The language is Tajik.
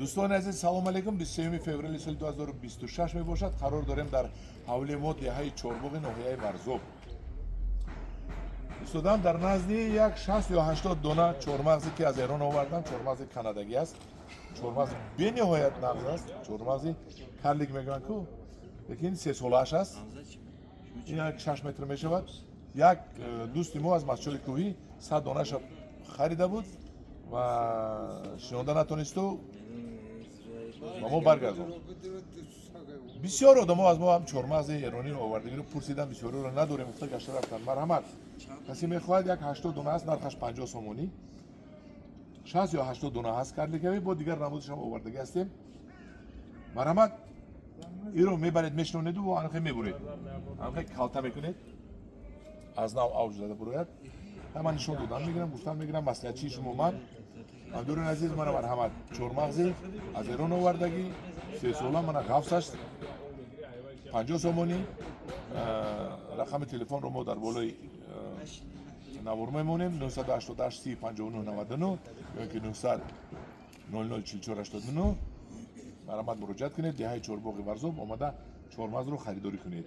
Дӯстони азиз, салом алейкум. 23 феврали соли 2026 мебошад. Қарор дорем дар ҳавлии мо, деҳаи Чорбоғи ноҳияи Варзоб. Истодам дар назди як 60 ё 80 дона чормағзе, ки аз Эрон овардам. Чормағзи канадагӣ аст, чормағзи бениҳоят нағз аст, чормағзи карлик мегӯянд ку, лекин 3 солааш аст. Ин як 6 метр мешавад. Як дӯсти мо аз Мастчои Кӯҳӣ 100 донаша харида буд ва шинонда натонисту ба мо баргардонд. Бисёр одамо аз мо ҳам чормағзи эрониро овардагиро пурсидан, бисёриро надорем гуфта гашта рафтанд. Марҳамат, касе мехоҳад, як 80 дона аст, нархаш 50 сомонӣ. 60 ё 80 дона ҳаст карликовый, бо дигар намудашам овардагӣ ҳастем. Марҳамат, иро мебаред, мешинонеду анхе мебуред, анхе калта мекунед, аз нав авҷ зада бурояд. Ман нишон додам мегирам, гуфтам мегирам, маслиҳатчии шумо ман. Ҳамдурин азиз, мана, марҳамат, чормағзи аз Эрон овардагӣ, 3 сола, мана ғафсаш 50 сомонӣ. Рақами телефонро мо дар болои навор мемонем: 988 30 59 99 ё ки 900 00 44 89. Марҳамат, муроҷиат кунед, деҳаи Чорбоғи Варзоб омада чормағзро харидорӣ кунед.